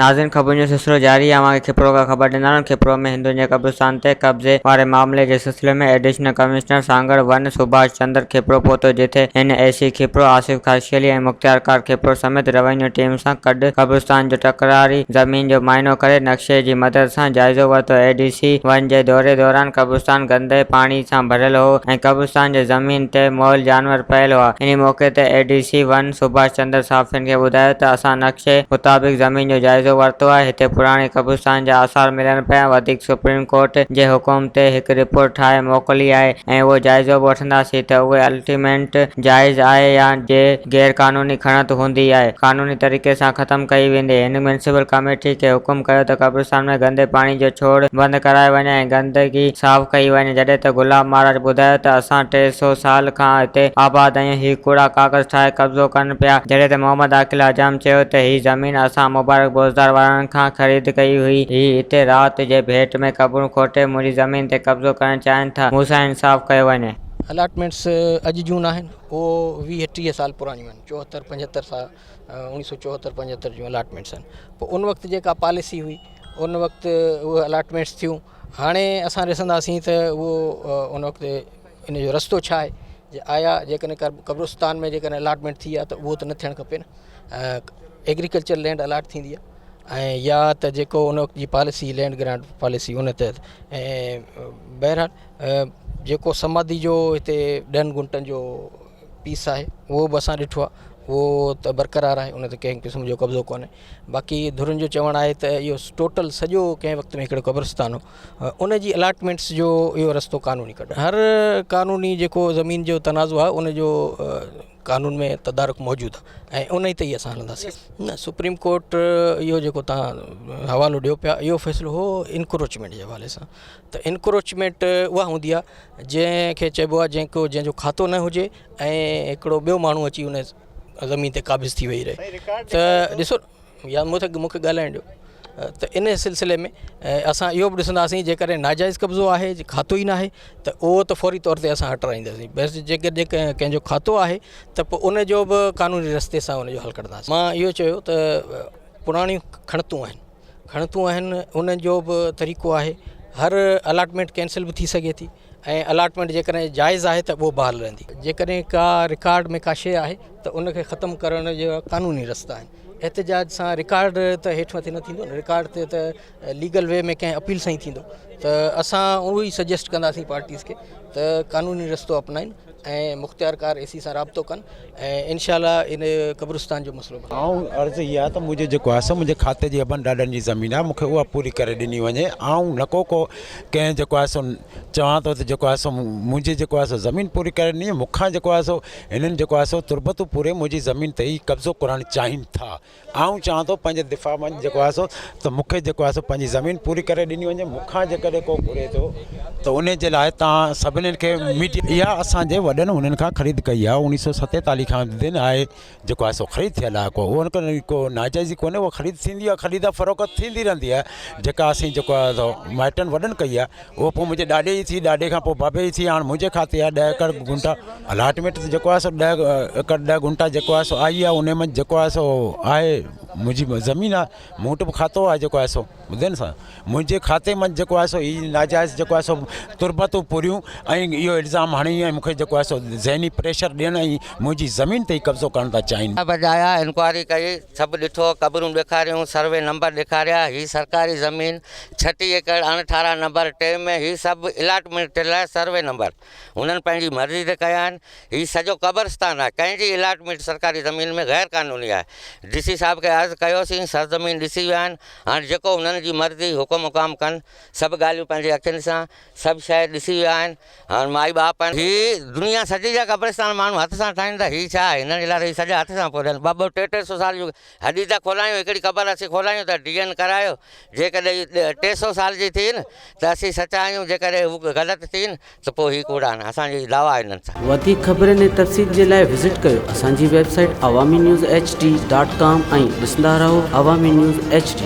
ناظرين خبرن جو سلسلو جاري آهي اوهان کي کپرو کان خبر ڏيندارون کپرو ۾ هندن جي قبرستان تي قبضي واري معاملي جي سلسلي ۾ additional commissioner Sanghar one Subhash Chandar Khipro پهتو جتي هن اي سي کپرو آصف خاصخيلي ۽ مختيارڪار کپرو سميت روينيو ٽيم سان گڏ قبرستان جو تڪراري زمين جو معائنو ڪري نقشي جي مدد سان جائزو ورتو اي ڊي سي ون جي دوري دوران قبرستان گندي پاڻي سان ڀريل هو ۽ قبرستان جي زمين تي مئل جانور پيل هئا انهي موقعي تي A D C one Subhash Chandar صحافين کي ٻڌايو ته اسان نقشي مطابق زمين جو جائزو ورتو آهي، هتي پراڻي قبرستان جا آثار ملن پيا، وڌيڪ سپريم ڪورٽ جي حڪم تي هڪ رپورٽ ٺاهي موڪلي آهي ۽ اهو جائزو به وٺنداسين ته اهي الٽيمينٽ جائز آهي يا جي غير قانوني کڻت هوندي آهي قانوني طريقي سان ختم ڪئي ويندي. هن ميونسپل ڪميٽي کي حڪم ڪيو ته قبرستان ۾ گندي پاڻي جو ڇوڙ بند ڪرايو وڃي ۽ گندگي صاف ڪئي وڃي جڏهن ته گلاب مهاراج ٻڌايو ته اسان 300 سال کان هتي آباد آهيون هي ڪوڙا ڪاغذ ٺاهي قبضو ڪن پيا جڏهن ته محمد عاقل حجام چيو ته هي زمين اسان مبارڪ بوزدار وارن کان خريد ڪئي هئي هي هتي رات جي ڀيٽ ۾ قبرون کوٽي منهنجي زمين تي قبضو ڪرڻ چاهين ٿا مون سان انصاف ڪيو وڃي. الاٽمينٽس اڄ جون ناهن اهو ويهه ٽيهه سال پراڻيون آهن چوهتر پنجهتر سال اوڻيهه سو چوهتر پنجهتر جون الاٽمينٽس آهن پوء ان وقت جيڪا پاليسي هئي ان وقت اهي الاٽمينٽس ٿيون هاڻي اسان ڏسنداسين ته اهو ان وقت ان جو رستو ڇا آهي جي آيا جيڪڏهن قبرستان ۾ جيڪڏهن الاٽمينٽ ٿي آهي ته اهو ته نه ٿيڻ کپي نه ايگريڪلچر لينڊ الاٽ ٿيندي آهي ۽ يا ته جيڪو ان وقت جي پاليسي لينڊ گرانٽ پاليسي ان تحت ۽ بهرحال جيڪو سماڌي جو هتي ڏهن گهنٽن جو پيس آهي اهو به اسان ڏٺو آهي اهو ته برقرار آهي ان تي ڪنهن قسم جو قبضو ڪونهي باقي ڌرين جو چوڻ آهي ته اهو ٽوٽل سڄو ڪنهن وقت ۾ هڪڙو قبرستان هو ان جي الاٽمينٽس جو اهو رستو قانوني ڪڍ هر قانوني جيڪو زمين جو تنازعو آهي ان جو قانون ۾ تدارڪ موجود آهي ۽ ان تي ئي اسان هلنداسين نه سپريم ڪورٽ اهو جيڪو تان حوالو ڏيو پيا اهو فيصلو هو انڪروچمينٽ جي حوالي سان ته انڪروچمينٽ اها هوندي آهي جنهن کي چئبو آهي جنهن کو جنهن جو کاتو نه هجي ۽ هڪڙو ٻيو ماڻهو اچي ان زمين تي قابض ٿي ويهي رهي ته ڏسو يا مون کي مون کي ڳالهائڻ ڏيو ته ان سلسلي ۾ اسان اهو به ڏسنداسين جيڪڏهن ناجائز قبضو آهي کاتو ئي ناهي ته اهو ته فوري طور تي اسان هٽرائينداسين بس جيڪڏهن ڪنهن جو کاتو آهي ته پوء ان جو به قانوني رستي سان ان جو حل ڪڍنداسين مان اهو چيو ته پراڻيون کڻتون آهن کڻتون آهن ان جو به طريقو آهي هر الاٽمينٽ ڪينسل به ٿي سگهي ٿي ۽ الاٽمينٽ جيڪڏهن جائز آهي ته اهو بحال رهندي جيڪڏهن ڪا رڪارڊ ۾ ڪا شيء آهي ته ان کي ختم ڪرڻ جا قانوني رستا آهن احتجاج سان رڪارڊ ته هيٺ مٿي نه ٿيندو نه رڪارڊ تي ته ليگل وي ۾ ڪنهن اپيل سان ئي ٿيندو ته اسان اهو ئي سجيسٽ ڪنداسين پارٽيز کي ته قانوني رستو اپنائين ۽ مختيارڪار اي سي سان رابطو ڪن ۽ انشاء الله ان قبرستان جو مسئلو به آئون عرض هي آهي ته منهنجو جيڪو آهي سو منهنجي کاتي جي ابن ڏاڏن جي زمين آهي مون کي اها پوري ڪري ڏني وڃي آئون نڪو ڪو ڪنهن جيڪو آهي سو چوان ٿو ته جيڪو آهي سو منهنجي جيڪو آهي سو زمين پوري ڪري ڏني مون کان جيڪو آهي سو هنن جيڪو آهي سو تربتون پوري منهنجي زمين تي ئي قبضو ڪرڻ چاهين ٿا. آئون چاهان ٿو پنهنجي دفاع منجهه جيڪو آهي سو ته مون کي جيڪو آهي سو پنهنجي زمين پوري ڪري ڏني وڃي. مون کان جيڪڏهن ڪو گهري ٿو ته انهي جي لاء توهان سڀني کي ميڊيا. اها اسان جي وڏن هنن کان خريد ڪئي آهي اوڻيهه سو ستيتاليهه کان دن آهي جيڪو آهي سو خريد ٿيل آهي ڪو اهو ڪو ناجائزي ڪونهي اها خريد ٿيندي آهي خريد فروخت ٿيندي رهندي آهي جيڪا اسين جيڪو آهي سو مائٽن وڏن ڪئي آهي اهو پوء منهنجي ڏاڏي جي ٿي ڏاڏي کان پوء بابي جي ٿي هاڻ منهنجي کاتي آهي ڏهه ايڪڙ گهنٽا الاٽمينٽ ته جيڪو آهي سو ڏهه ايڪڙ ڏهه گهنٽا جيڪو آهي سو آئي آهي ان ۾ جيڪو آهي سو آهي منهنجي زمين آهي مون وٽ به کاتو آهي جيڪو آهي سو ٻڌين سا منهنجي کاتي مان جيڪو آهي سو هي ناجائز جيڪو آهي سو تربتون پوريون ۽ اهو الزام هڻي ۽ مون کي جيڪو آهي سو ذهني پريشر ڏيڻ ۽ منهنجي زمين تي ئي قبضو ڪرڻ ٿا چاهين. بجايا انڪوائري ڪئي سڀ ڏٺو قبرون ڏيکاريون سروي نمبر ڏيکاريا هي سرڪاري زمين ڇٽيهه ايڪڙ اڻٺارا نمبر ٽي ۾ هي سڀ الاٽمينٽ ٿيل آهي سروي نمبر هنن پنهنجي مرضي تي ڪيا آهن هي سڄو قبرستان آهي ڪنهن جي الاٽمينٽ سرڪاري زمين ۾ غير قانوني آهي ڊي سي صاحب کي عرض ڪيوسين سرزمين ڏسي ويا آهن هاڻ جيڪو هنن جي مرضي حڪم حڪام ڪن سڀ ڳالهيون پنهنجي اکين سان سڀ شيء ڏسي ويا آهن هاڻ مائي ٻاپ آهن. هي دنيا سڄي جا قبرستان ماڻهو هٿ سان ٺاهين ٿا هي ڇا آهي هنن جي لاء ته هي سڄا هٿ سان پوريل ٻه ٻه ٽي ٽي سو سال جون هڏي ٿا کولايون هڪڙي قبر اسين کولايون ته ڊي اين ڪرايو جيڪڏهن هي ٽي سو سال جي ٿي نه ته اسين سچا آهيون جيڪڏهن هو غلط ٿي نه ته پوء هي ڪوڙا آهن اسان جي دعويٰ آهي هنن سان. وڌيڪ خبرن ۽ تفصيل جي لاء وزٽ ڪيو اسان جي website Awami news H D dot com ۽ ڏسندا رهو عوامي نيوز ايڇ ڊي.